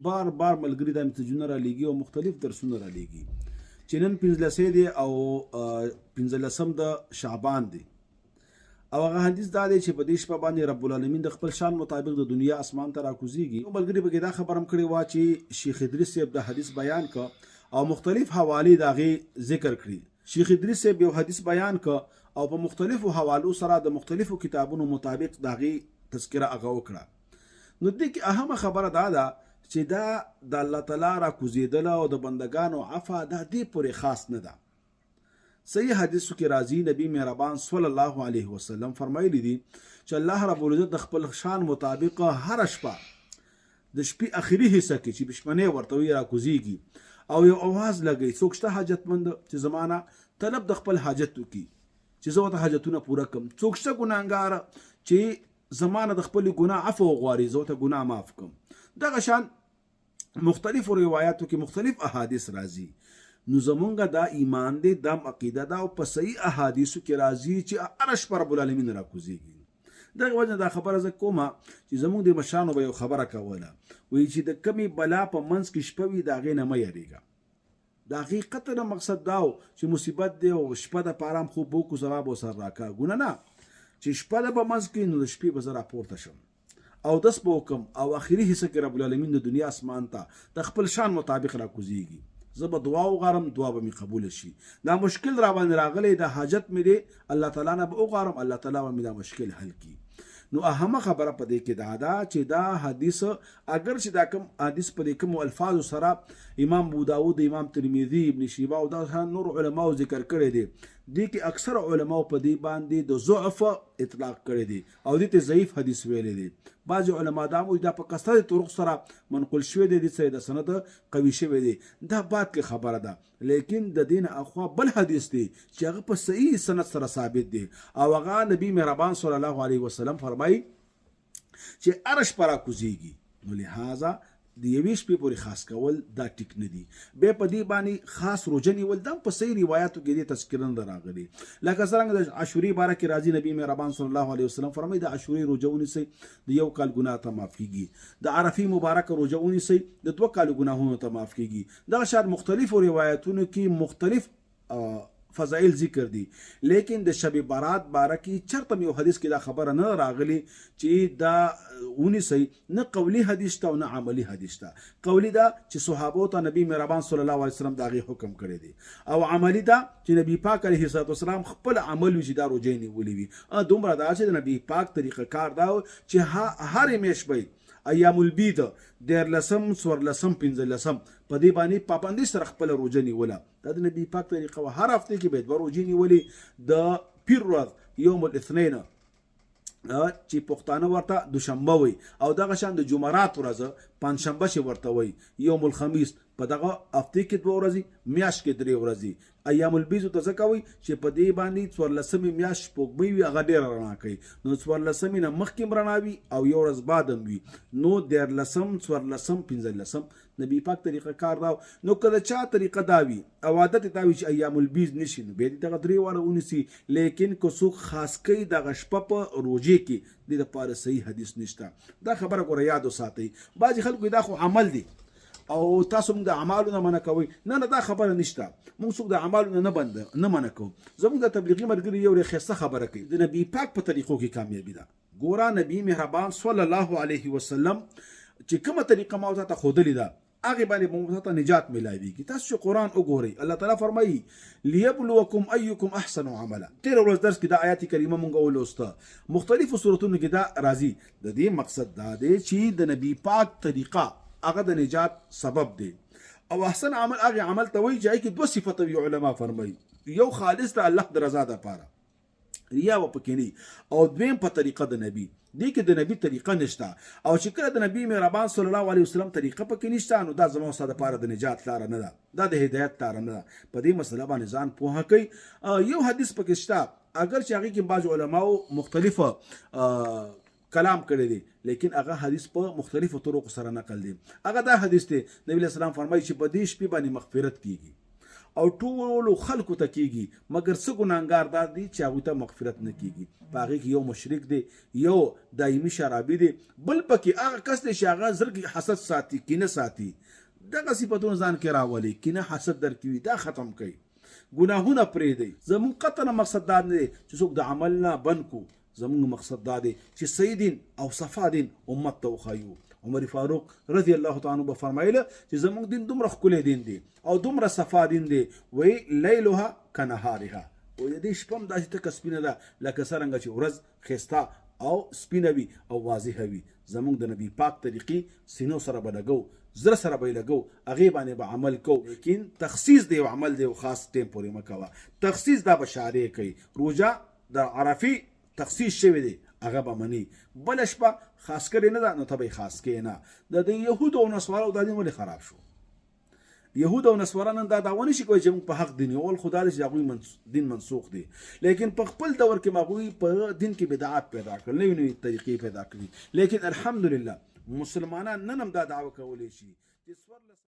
بار بار ملګري دا میسجونه را لیږي او مختلف درسونه را لیږي چې نن پنځلسې دی او پنځلسم د شعبان دی او هغه حدیث دا دی چې په دې شپه باندې رب العالمین د خپل شان مطابق د دنیا اسمان ته راکوزیږي. یو ملګري پکې دا خبره هم کړې وه چې شیخ ادریس صاحب دا حدیث بیان که او مختلف حوالې د هغې ذکر کړي. شیخ ادریس صاحب یو حدیث بیان که او په مختلفو حوالو سره د مختلفو کتابونو مطابق د هغې تذکره هغه وکړه. نو دې کې اهمه خبره دا ده چې دا د الله تعالی راکوزېدل او د بندګانو عفا دا دې پورې خاص نه ده. صحیح حدیثو کې راځي نبی مهربان صلی الله علیه وسلم فرمایلی دي چې الله رب العزت د خپل شان مطابق هر شپه د شپې اخري حصه کې چې بشمنې ورته وي راکوزیږي او یو اواز لګي، څوک شته حاجتمند چې زمانه طلب د خپل حاجت وکړي چې زه ورته حاجتونه پوره کړم، څوک شته ګناهګار چې زمانه د خپل ګناه عفو وغواړي زه ورته ګناه معاف کړم. دغه شان مختلفو روایاتو کې مختلف احادیث راځي. نو زمونږ دا ایمان دی، دام عقیده ده او په صحیح احادیثو کې راځي چې هره شپه رب العالمین راکوزیږي. دغه وجه دا خبره زه کومه چې زمونږ د مشرانو به یو خبره کوله، وایي چې د کمې بلا په منځ کې شپه وي د هغې نه مه یریږه. د هغې قطع مقصد دا و چې مصیبت دی او شپه ده په آرام خوب وکړو سبا به ورسره راکاږو، نه نه چې شپه ده په منځ کې نو د شپې به زه راپورته شم او دس به وکم او اخري حصه کې رب العالمین د دنیا اسمان ته د خپل شان مطابق راکوزیږي، زه به دعا وغواړم دعا به مې قبوله شي، دا مشکل را باندې راغلی دا حاجت مې دی الله تعالی نه به وغواړم الله تعالی به مې دا مشکل حل کړي. نو اهمه خبره په دې کې دا ده چې دا حدیث اگر چې دا کوم حدیث په دې کوم الفاظو سره امام ابو داود، امام ترمذی، ابن شیبه او دا نور علماو ذکر کړی دی، دې کې اکثر علماو په دې باندې د ضعف اطلاق کړی دی او دې ته ضعیف حدیث ویلی دی. بعضې علما دا وایي دا په کثرت طرق سره منقول شوی دی، دې سره د سند قوي شوی دی، دا بعد کې خبره ده. لیکن د دې نه اخوا بل حدیث دی چې هغه په صحیح سند سره ثابت دی او هغه نبی مهربان صلی الله علیه وسلم فرمایي چې هره شپه راکوزیږي. نو لهذا د یوې شپې پورې خاص کول دا ټیک نه دي. بیا په دې باندې خاص روژه نیول دا هم په صحیح روایاتو کې دې تذکره نه ده راغلې. لکه څرنګه د عاشورې باره کې راځي نبی مهربان صلی الله علیه وسلم فرمایي د عاشورې روژه ونیسئ د یو کال ګناه ته معاف کیږي، د عرفې مبارکه روژه ونیسئ د دوه کالو ګناهونو ته معاف کیږي. دغه شان مختلفو روایتونو کې مختلف فضائل ذکر دي، لیکن د شب برات باره کې چرته یو حدیث کې دا خبره نه راغلي چې دا ونیسئ، نه قولی حدیث شته او نه عملی حدیث شته. قولی دا چې صحابو ته نبی مهربان صلی الله علیه وسلم د هغې حکم کړی دی او عملی دا چې نبی پاک علیه الصلاة والسلام خپل عمل وي چې دا روژه یې نیولې وي. دومره دا چې د نبی پاک طریقه کار دا چې هرې میاشت به ایام البید دیارلسم، څوارلسم، پنځلسم په دې باندې پابندۍ سره خپله روژه نیوله. دا د نبی پاک طریقه وه، هر هفته کې به یې دوه روژې نیولې. د پیر ورځ یوم الاثنین چې پښتانه ورته دوشنبه وایي او دغه شان د جمعرات ورځ پنجشنبه چې ورته وایي یوم الخمیس، په دغه هفته کې دوه ورځې، میاشت کې درې ورځې. ایام البیض ته ځکه وایي چې په دې باندې څوارلسمې میاشت سپوږمۍ وي هغه ډېره رڼا کوي، نو څوارلسمې نه مخکې هم رڼا وي او یو ورځ بعد هم وي. نو دیارلسم، څوارلسم، پنځلسم نبی پاک طریقه کار دا. نو که د چا طریقه دا وي او عادت دا وي چې ایام البیض نشي نو بیا دې دغه درې واړه ونیسي، لیکن که څوک خاص کوي دغه شپه په روژې کې دې دپاره صحیح حدیث نشته. دا خبره ګوره یاد وساتئ. بعضې خلکو دا خو عمل دی او تاسو موږ د اعمالو نه منع کوئ، نه نه دا خبره نشته، موږ څوک د اعمالو نه بند نه منع کوو. زموږ د تبلیغي ملګري یو ډېر ښایسته خبره کوي، د نبی پاک په طریقو کې کامیابي ده. ګوره نبی مهربان صلی الله علیه وسلم چې کومه طریقه ما ته ښودلې ده هغې باندې به موږ ته نجات ملاویږي. تاسو چې قرآن وګورئ الله تعالی فرمایي لیبلوکم ایکم احسن عملا. تېره ورځ درس کې دا آیات کریمه مونږ ولوسته، مختلفو سورتونو کې دا راځي. د دې مقصد دا دی چې د نبی پاک طریقه هغه د نجات سبب دی او احسن عمل هغه عمل ته وایي چې هغې کې دوه صفته وي. علما فرمایي یو خالص د الله د رضا دپاره، ریا به پکې نه، او دویم په طریقه د نبی. دې کې د نبی طریقه نشته او چې کله د نبی مهربان صلی الله علیه وسلم طریقه پکې نشته نو دا زما ستا دپاره د نجات لاره نه ده، دا د هدایت لاره نه ده. په دې مسله باندې ځان پوهه کوي. یو حدیث پکې شته، اګر چې هغې کې بعض علماو مختلف کلام کړی دی، لیکن هغه حدیث په مختلفو طرقو سره نقل دی. هغه دا حدیث دی، نبی علیه السلام فرمایي چې په دې شپې باندې مغفرت کیږي او ټولو خلکو ته کیږي، مګر څه ګناهګار دا دي چې هغوی ته مغفرت نه کیږي. په هغې کې یو مشرک دی، یو دایمي شرابي دی، بل پکې هغه کس دی چې هغه زړه کې حسد ساتي، کینه ساتي. دغه صفتونه ځان کې راولي، کینه حسد درکې وي، دا ختم کړئ، ګناهونه پرېږدئ. زموږ قطعا مقصد دا نه دی چې څوک د عمل نه بند کړو، زموږ مقصد دا دی چې صحیح دین او صفا دین امت ته وښایو. عمر فاروق رضی الله تعالی عنہ به فرمایله چې زموږ دین دومره ښکلی دین دی او دومره صفا دین دی، وی لیلها کنهارها، او د دې شپه هم داسې تکه سپینه ده لکه څرنګه چې ورځ ښایسته او سپینه وي او واضحه وي. زموږ د نبی پاک طریقې سینو سره به لګو، زړه سره به یې لګو، هغې باندې به عمل کوو، لیکن تخصیص د یو عمل د یو خاص ټیم پورې مه کوه. تخصیص دا به شارع کوي. روژه د عرفې تخصیص شوی دی، هغه به مني، بله شپه خاص کړې نه ده نو ته به یې خاص کې نه. د دې یهودو او نصوارو دا دین ولې خراب شو؟ یهود او نصوارا نن دا دعوه نشي کولی چې موږ په حق دین یو، اول خو دا دی چې هغوی دین منسوخ دی، لیکن په خپل دور کې هغوی په دین کې بدعات پیدا کړل، نوې نوې طریقې پیدا کړې، لیکن الحمدلله مسلمانان نن هم دا دعوه کولی شي چې 14